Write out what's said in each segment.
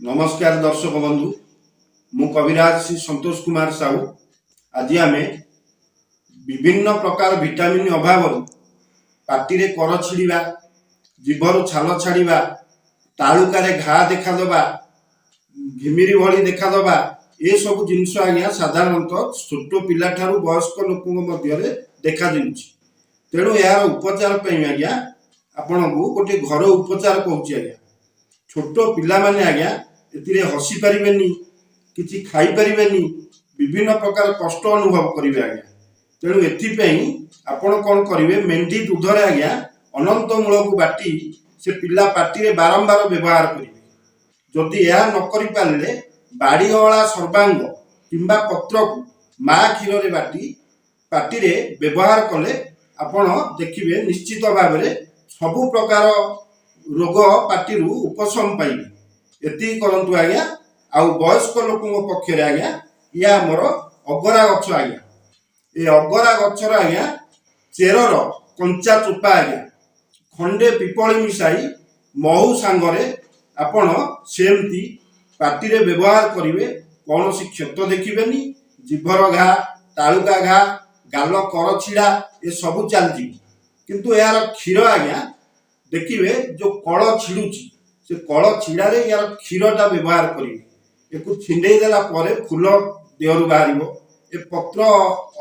ନମସ୍କାର ଦର୍ଶକ ବନ୍ଧୁ, ମୁଁ କବିରାଜ ଶ୍ରୀ ସନ୍ତୋଷ କୁମାର ସାହୁ। ଆଜି ଆମେ ବିଭିନ୍ନ ପ୍ରକାର ଭିଟାମିନ୍ ଅଭାବରୁ ପାଟିରେ କର ଛିଡ଼ିବା, ଜିଭରୁ ଛାଲ ଛାଡ଼ିବା, ତାଳୁକାରେ ଘା ଦେଖାଦେବା, ଘିମିରି ଭଳି ଦେଖାଦେବା, ଏସବୁ ଜିନିଷ ଆଜ୍ଞା ସାଧାରଣତଃ ଛୋଟ ପିଲାଠାରୁ ବୟସ୍କ ଲୋକଙ୍କ ମଧ୍ୟରେ ଦେଖାଦେଉଛି। ତେଣୁ ଏହାର ଉପଚାର ପାଇଁ ଆଜ୍ଞା ଆପଣଙ୍କୁ ଗୋଟିଏ ଘରୋଇ ଉପଚାର କହୁଛି ଆଜ୍ଞା। ଛୋଟ ପିଲାମାନେ ଆଜ୍ଞା ଏଥିରେ ହସି ପାରିବେନି, କିଛି ଖାଇପାରିବେନି, ବିଭିନ୍ନ ପ୍ରକାର କଷ୍ଟ ଅନୁଭବ କରିବେ ଆଜ୍ଞା। ତେଣୁ ଏଥିପାଇଁ ଆପଣ କ'ଣ କରିବେ? ମେଣ୍ଡି ଦୁଧରେ ଆଜ୍ଞା ଅନନ୍ତ ମୂଳକୁ ବାଟି ସେ ପିଲା ପାଟିରେ ବାରମ୍ବାର ବ୍ୟବହାର କରିବେ। ଯଦି ଏହା ନ କରିପାରିଲେ, ବାଡ଼ିଅଁଳା ସର୍ବାଙ୍ଗ କିମ୍ବା ପତ୍ରକୁ ମା କ୍ଷୀରରେ ବାଟି ପାଟିରେ ବ୍ୟବହାର କଲେ ଆପଣ ଦେଖିବେ, ନିଶ୍ଚିତ ଭାବରେ ସବୁ ପ୍ରକାର ରୋଗ ପାଟିରୁ ଉପଶମ ପାଇବେ। ଏତିକି କରନ୍ତୁ ଆଜ୍ଞା। ଆଉ ବୟସ୍କ ଲୋକଙ୍କ ପକ୍ଷରେ ଆଜ୍ଞା, ଇଏ ଆମର ଅଗରା ଗଛ ଆଜ୍ଞା। ଏ ଅଗରା ଗଛର ଆଜ୍ଞା ଚେରର କଞ୍ଚା ଚୋପା ଆଜ୍ଞା ଖଣ୍ଡେ ପିପଳି ମିଶାଇ ମହୁ ସାଙ୍ଗରେ ଆପଣ ସେମିତି ପାଟିରେ ବ୍ୟବହାର କରିବେ, କୌଣସି କ୍ଷତ ଦେଖିବେନି। ଜିଭର ଘା, ତାଳୁକା ଘା, ଗାଲ କର ଛିଡ଼ା, ଏସବୁ ଚାଲିଯିବ। କିନ୍ତୁ ଏହାର କ୍ଷୀର ଆଜ୍ଞା ଦେଖିବେ, ଯୋଉ କଳ ଛିଡୁଛି, ସେ କଳ ଛିଡ଼ାରେ ଏହାର କ୍ଷୀରଟା ବ୍ୟବହାର କରିବେ। ଏକୁ ଛିଣ୍ଡେଇ ଦେଲା ପରେ ଫୁଲ ଦେହରୁ ବାହାରିବ, ଏ ପତ୍ର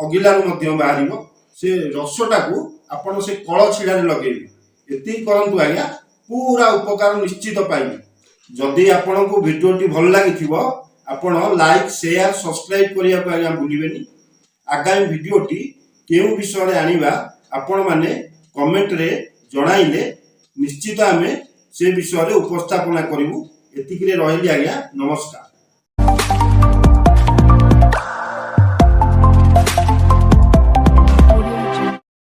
ଅଗିଲାରୁ ମଧ୍ୟ ବାହାରିବ। ସେ ରସଟାକୁ ଆପଣ ସେ କଳ ଛିଡ଼ାରେ ଲଗେଇବେ। ଏତିକି କରନ୍ତୁ ଆଜ୍ଞା, ପୁରା ଉପକାର ନିଶ୍ଚିତ ପାଇବେ। ଯଦି ଆପଣଙ୍କୁ ଭିଡ଼ିଓଟି ଭଲ ଲାଗିଥିବ, ଆପଣ ଲାଇକ୍, ସେୟାର, ସବସ୍କ୍ରାଇବ କରିବାକୁ ଆଜ୍ଞା ଭୁଲିବେନି। ଆଗାମୀ ଭିଡ଼ିଓଟି କେଉଁ ବିଷୟରେ ଆଣିବା, ଆପଣମାନେ କମେଣ୍ଟରେ ଜଣାଇଲେ ନିଶ୍ଚିତ ଆମେ ସେ ବିଷୟରେ ଉପସ୍ଥାପନା କରିବୁ। ଏତିକିରେ ରହିଲି ଆଜ୍ଞା, ନମସ୍କାର।